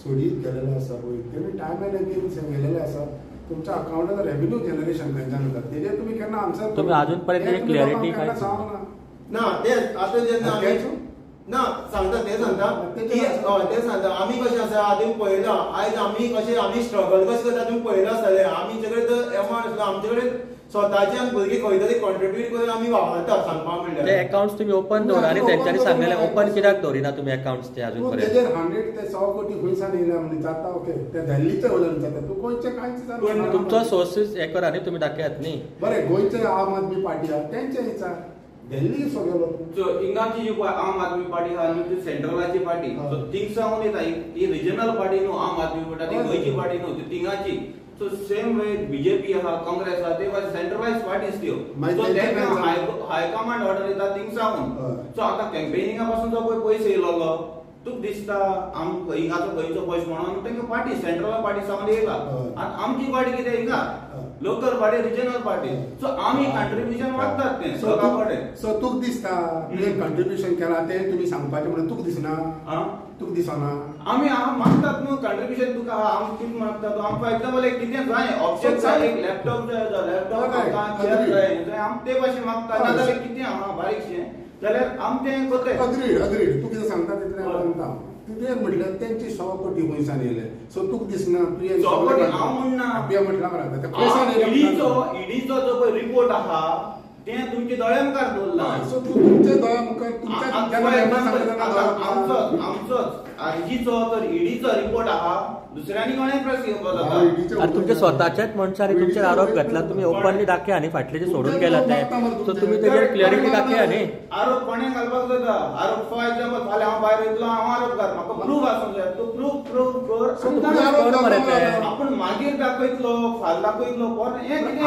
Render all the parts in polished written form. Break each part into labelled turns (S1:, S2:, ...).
S1: सोडीत गेलेले आसा पळय तेणी टायम एंड अगेन सांगलेले आसा तुमच्या अकावंटाचो रेवेन्यू जनरेशन खंयच्यान जाता तेजेर तुमी केन्ना आन्सर
S2: तुमी अजून पर्यंत क्लॅरिटी काय
S1: सांगना
S3: ना. ते आतां जेन्ना ना सांगता ते सांगता की ते सांगता आमी कशें आसा तुमी पळयला आयज आमी कशें आमी स्ट्रगल कशें करता तुमी पळयला आसतलें. आमचे कडेन तर एमावंट आसलो आमचे कडेन स्वताचे आमी भुरगे खंय तरी कॉन्ट्रिब्यूट करून आमी वावरता. सांगपा म्हणल्यार
S2: ते अकाउंट्स तुमी ओपन दवर आनी तेंच्यांनी सांगलेले ओपन कित्याक दवरिना तुमी अकाउंट्स ते अजून पर्यंत?
S1: तेजेर 100 ते 100 कोटी खंयसान येयल्या म्हणून जाता ओके ते दिल्लीचे वयल्यान जाता तूं गोंयचे कांयच
S2: तुमचो सोर्सीस हे करा न्ही तुमी दाखयात न्ही.
S1: बरें गोंयचे आम आदमी पार्टी आहा तेंचे विचार दिल्ली सगळो.
S4: सो हिंगाची जी आम आदमी पार्टी आहा न्हू ती सेंट्रलाची पार्टी सो थिंगसावन येता ही रिजनल पार्टी न्हू आम आदमी पार्टी ती गोंयची पार्टी न्हू ती थिंगाची. सो सेम वे बीजेपी आहा काँग्रेस आहा ते सेंट्रलाइज पार्टीज त्यो सो तेंकां हायकमांड ऑर्डर येता थिंगसावन. सो आतां कॅम्पेनिंगा पासून जो पळय पयसो येयलो तुका दिसता हिंगाचो खंयचो पयसो म्हणून तेंकां पार्टी सेंट्रल पार्टी सावन येयला. आतां आमची पार्टी कितें हिंगा local party regional party so आमी कंट्रिब्युशन मागतात तें लोकां कडेन.
S1: सो तुका दिसता तुवें कंट्रिब्युशन केलां तें तुमी सांगपाचें म्हणून तुका दिसना? तुका दिसना
S4: आमी मागतात न्हू कंट्रिब्युशन तुका आमी कितें मागता तूं आमकां फॉर एग्जाम्पल एक कितें जाय ऑब्जेक्ट जाय एक लॅपटॉप जाय लॅपटॉप चेअर जाय आमी ते भाशेन मागता नाजाल्यार कितें आहा बारीकशें जाल्यार आमी तें करताय.
S1: अग्रीड अग्रीड तूं कितें सांगता तितलें हांव सांगता. तुवें म्हटल्यार तेंची 100 कोटी खंयसान येयले सो तुका दिसना तुवें
S4: 100 कोटी हांव म्हणना
S1: म्हटलां
S4: ईडीचो जो पळय रिपोर्ट आहा तें तुमच्या दोळ्या मुखार दवरलां.
S1: सो तूं तुमच्या दोळ्या मुखार
S4: आमचोच आयजीचो तर ईडीचो रिपोर्ट आहा दुसऱ्यांनी कोणें प्रेस घेवपाक जाता.
S2: आनी तुमच्या स्वताच्याच मनशांनी तुमचेर आरोप घातला तुमी ओपनली दाखया न्ही फाटले जे सोडून गेला ते सो तुमी तेजेर क्लॅरिटी दाखया न्ही.
S4: आरोप कोणें घालपाक जाता आरोप फॉर एग्जाम्पल फाल्यां हांव भायर वयतलो हांव आरोप घाल म्हाका प्रूफ आसूंक जाय तूं प्रूफ प्रूफ कर आपूण मागीर दाखयतलो फाल्यां दाखयतलो पर हें कितें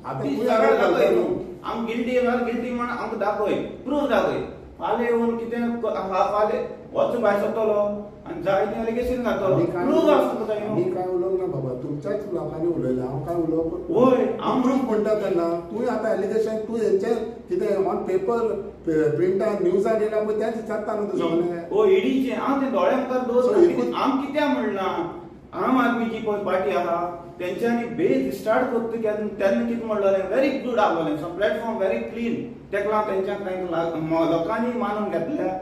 S4: आम गिल्टी जाल्यार गिल्टी म्हण आमकां दाखय प्रूफ दाखय फाल्यां येवन कितें फाल्यां वच भायर सरतलो आनी जाय तें एलिगेशन घालतलो प्रूफ आसूंक जाय.
S1: आमी कांय उलोवंक ना बाबा तुमच्याच लोकांनी उलयलें हांव कांय उलोवप
S4: वय
S1: हांव प्रूफ म्हणटा तेन्ना तूं आतां एलिगेशन तूं हेंचें कितें ऑन पेपर प्रिंटान न्यूजार येयला पळय तेंच विचारता न्हू तूं सगळें.
S4: ओ ईडीचें हांव तें दोळ्या मुखार दवर आम कित्याक म्हणलां आम आदमी जी पळय पार्टी आहा तेंच्यांनी बेज स्टार्ट करता तेन्ना कितें म्हणलें व्हेरी गूड आसलें सो प्लॅटफॉर्म व्हेरी क्लीन तेका लागून तेंच्या लोकांनी मानून घेतल्या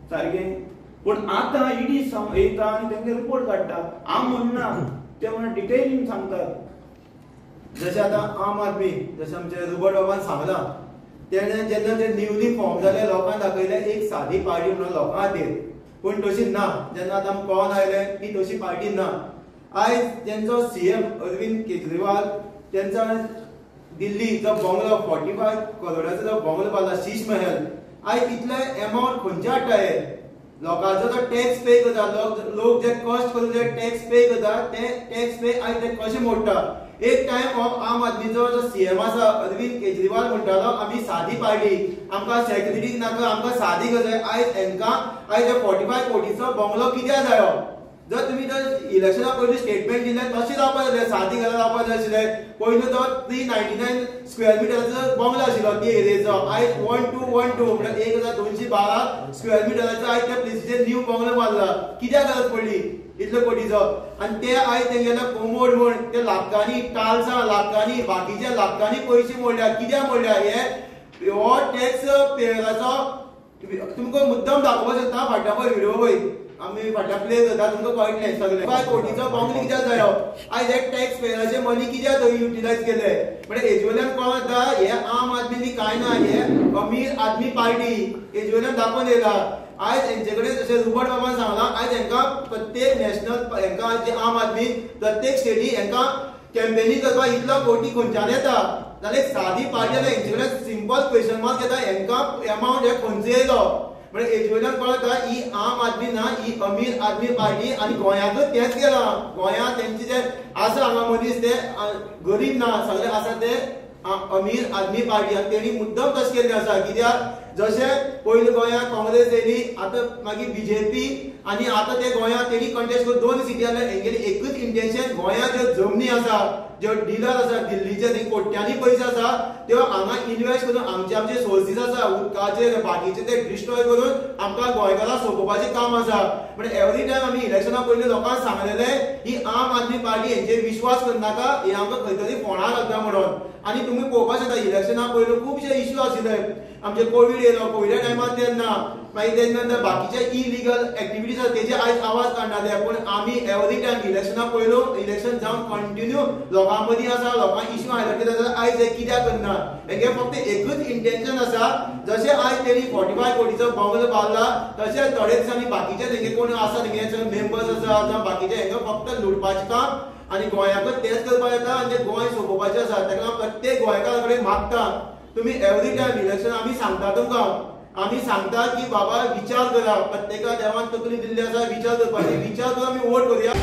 S4: सारकें. पूण आतां ईडी येता आनी तेंगे रिपोर्ट काडटा आम म्हणना ते म्हणून डिटेलीन सांगतात.
S3: जशें आतां आम आदमी जशें आमचे रुबर्ट बाबान सांगलां तेणें जेन्ना ते न्यूली फॉर्म जाले लोकांक दाखयलें एक सादी पार्टी म्हणून लोकां खातीर पूण तशी ना. जेन्ना आतां आमकां कळोन आयलें की तशी पार्टी ना. आयज तेंचो सीएम अरविंद केजरीवाल तेंचो दिल्ली जो बंगलो 45 करोडाचो जो बंगलो बांदला शीश महल आयज इतले एमावंट खंयचे हाडटा हे लोकांचो जो टॅक्स पे करता लोक जे कश्ट करून जे टॅक्स पे करता ते टॅक्स पे आयज ते कशे मोडटा. एक टायम हो आम आदमीचो जो सीएम आसा अरविंद केजरीवाल म्हणटालो आमी सादी पार्टी आमकां सेक्युरिटी नाका आमकां सादी गजाल. आयज हेंकां आयज 45 कोटीचो बंगलो कित्याक जायो? जर तुमी जर इलेक्शना पयलीं स्टेटमेंट दिलें तशें जावपाक जाय सादी घरां जावपाक जाय आशिल्लें. पयलू तो 399 स्क्वेअर मिटराचो बंगलो आशिल्लो ती एरियेचो आयज 1212 म्हणल्यार 1212 स्क्वेअर मिटराचो आयज त्या प्लेसीचेर न्यू बंगलो बांदला. कित्याक गरज पडली इतलो कोटीचो? आनी ते आयज तेंगेले कोमोड म्हण ते लाखांनी टाल्सां लाखांनी बाकीचे लाखांनी पयशे मोडल्या. कित्याक मोडल्या? हे हो टॅक्स पेयराचो तुमकां मुद्दम दाखोवपाक शकता फाटल्या पळय व्हिडिओ पळय आमी फाटल्या प्ले करता तुमकां कळटलें सगळें. 5 कोटीचो बंगलो कित्याक जायो? आयज हे टॅक्स पेयराचे मनी कित्याक थंय युटिलायज केले? म्हणजे हेजे वयल्यान कळोन येता हे आम आदमी न्ही कांय ना हे अमीर आदमी पार्टी हेजे वयल्यान दाखोवन येयला. आयज हेंचे कडेन जशें रुबर्ट बाबान सांगलां आयज हेंकां प्रत्येक नॅशनल हेंकां जे आम आदमी प्रत्येक स्टेटी हेंकां कॅम्पेनींग करपाक इतलो कोटी खंयच्यान येता? जाल्यार सादी पार्टी जाल्यार हेंचे कडेन सिंपल क्वेश्चन मार्क येता हेंकां एमावंट हे खंयचो येयलो? म्हणजे हेजे वयल्यान कळटा ही आम आदमी ना ही अमीर आदमी पार्टी. आनी गोंयांतूच तेंच गेलां गोंयांत तेंचे जे आसा हांगा मनीस ते गरीब ना सगळे आसा ते अमीर आदमी पार्टी आनी तेणी मुद्दम तशें केल्लें आसा. कित्याक जशें पयलीं गोंयांत काँग्रेस येयली, आतां मागीर बीजेपी, आनी आतां ते गोंयांत तेणी कंटेस्ट करून 2 सिटी आसल्या. हेंगेलें एकूच इंटेन्शन, गोंयांत ज्यो जमनी आसा, ज्यो डिलर आसा दिल्लीचे, थंय कोट्यांनी पयशे आसा, त्यो हांगा इन्वेस्ट करून आमचे आमचे सोर्सीस आसा उदकाचे बाकीचे ते डिस्ट्रॉय करून आमकां गोंयकारांक सोंपोवपाचें काम आसा. पण एवरी टायम आमी इलेक्शना पयलीं लोकांक सांगलेलें ही आम आदमी पार्टी हेंचेर विश्वास करनाका, हे आमकां खंय तरी फोंडा घालता म्हणून. आनी तुमी पळोवपाक शकता इलेक्शना पयलीं खुबशे इश्यू आशिल्ले आमचे, कोवीड येयलो, कोविडा टायमार तेन्ना मागीर तेजे नंतर बाकीचे इलिगल एक्टिविटीज आसा तेजे आयज आवाज काडनाले. पूण आमी एवरी टायम इलेक्शना पयलो इलेक्शन जावन कंटिन्यू लोकां मदीं आसा, लोकांक इश्यू हायलायट करता. आयज हे कित्याक करना? हेगे फक्त एकूच इंटेन्शन आसा, जशें आयज तेणी 45 कोटीचो बंगलो बांदला, तशें थोडे दिसांनी बाकीचे तेंगे कोण आसा तेंगे मेंबर्स आसा जावं बाकीचे, हेंका फक्त लुटपाचें काम आनी गोंयाकूच तेंच करपाक येता आनी ते गोंय सोंपोवपाचें आसा. ताका लागून प्रत्येक गोंयकारा कडेन मागता तुमी एवरी टायम इलेक्शन आमी सांगता तुमकां, आमी सांगता की बाबा विचार करा, प्रत्येका देवान तकली दिल्ली आसा विचार करपाची, विचार करून आमी वोट करुया.